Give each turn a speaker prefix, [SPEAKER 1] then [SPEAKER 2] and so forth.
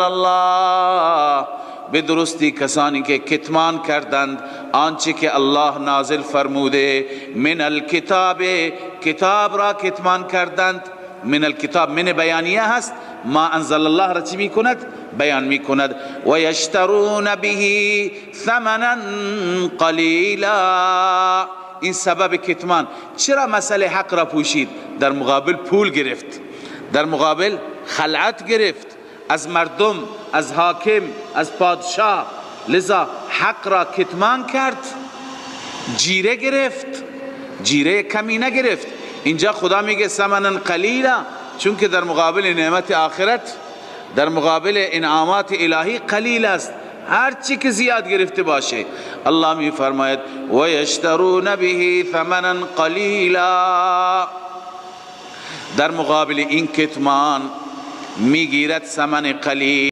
[SPEAKER 1] الله، به درستی کسانی که کتمان کردند آنچه که الله نازل فرموده، من الکتاب، کتاب را کتمان کردند. من الکتاب من بیانیه هست، ما انزل الله را چی میکند؟ بیان میکند. و یشترون به ثمنا قلیلا، این سبب کتمان. چرا مسئله حق را پوشید؟ در مقابل پول گرفت، در مقابل خلعت گرفت از مردم، از حاکم، از پادشاه. لذا حق را کتمان کرد، جیره گرفت، جیره کمی نگرفت. اینجا خدا میگه ثمنا قلیلا، چون که در مقابل نعمت آخرت، در مقابل انعامات الهی قلیل است، هر چی که زیاد گرفته باشه. الله می فرماید و یشترون به ثمنا قلیلا، در مقابل این کتمان میگیرد ثمن قلیل.